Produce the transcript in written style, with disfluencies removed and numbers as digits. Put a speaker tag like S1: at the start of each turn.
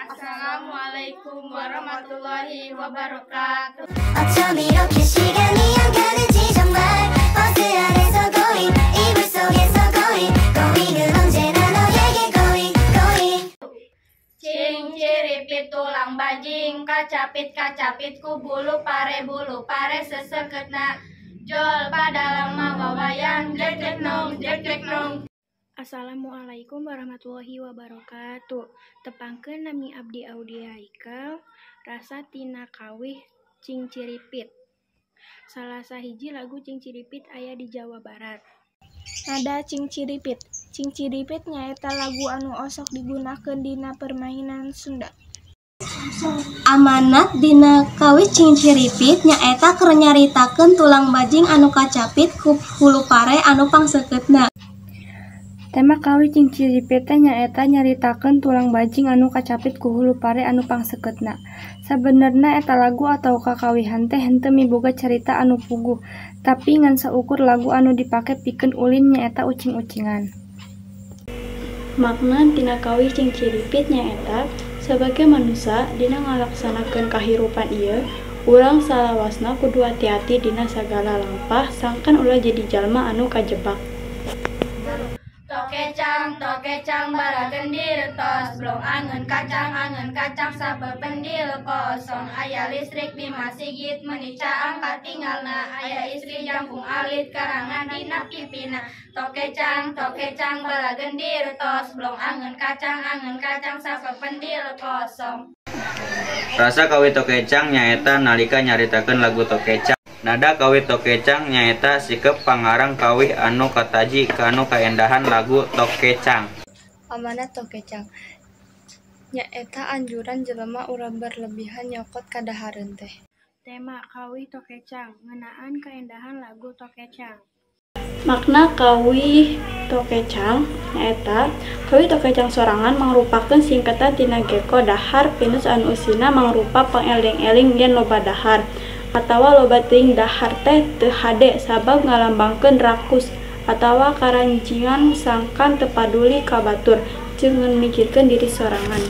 S1: Assalamualaikum warahmatullahi wabarakatuh.
S2: 어쩜 이렇게 시간이 안 가는지 정말 버스 안에서 going 이불 속에서 going going은 언제나 너에게 going going.
S1: Cingciripit tulang bajing kacapit kacapit ku bulu pare seseketna jol padalang mawa wayang jek jek nong jek jek nong.
S3: Assalamualaikum warahmatullahi wabarakatuh. Tepangkeun nami abdi Audia Haikal, rasa tina kawih Cingciripit. Salah sahiji lagu Cingciripit aya di Jawa Barat.
S4: Nada Cingciripit. Cingciripit nyaeta lagu anu osok digunakeun dina permainan Sunda.
S5: Amanat dina kawih Cingciripit nyaeta keur nyaritakeun tulang bajing anu kacapit ku hulu pare anu pangsekeutna.
S6: Tema kawih Cingciripit teh nyaeta nyaritakeun tulang bajing anu kacapit ku hulu pare anu pangsekeutna. Sabenerna eta lagu atawa kakawihan teh henteu miboga carita anu puguh, tapi ngan saukur lagu anu dipake pikeun ulin nyaeta ucing-ucingan.
S7: Makna tina kawih Cingciripit nyaeta sabage manusa dina ngalaksanakeun kahirupan ieu, urang salawasna kudu hati-hati dina sagala lampah sangkan ulah jadi jalma anu kajebak.
S1: Tokecang balagendir tos blong angen kacang sapependil kosong aya listrik di masigit meni caang katingalna aya istri jangkung alit karangan dina pipina. Tokecang balagendir tos blong angen kacang sapependil kosong.
S8: Rasa kawih Tokecang nyaeta nalika nyaritakeun lagu Tokecang. Nada kawih Tokecang nyaeta sikep pangarang kawih anu kataji kanu kaendahan lagu Tokecang.
S6: Amanat Tokecang nyaeta anjuran jelema ulah berlebihan nyokot kadahareun teh.
S3: Tema kawih Tokecang ngeunaan kaendahan lagu Tokecang.
S7: Makna kawih Tokecang nyaeta kawih Tokecang sorangan mangrupakeun singkatan tina geko dahar pinus anu eusina mangrupa pangeling-eling yen loba dahar atawa loba teuing dahar teh teu hade sabab ngalambangkeun rakus atawa karanjingan sangkan teu paduli ka batur jeung ngan mikirkeun diri sorangan.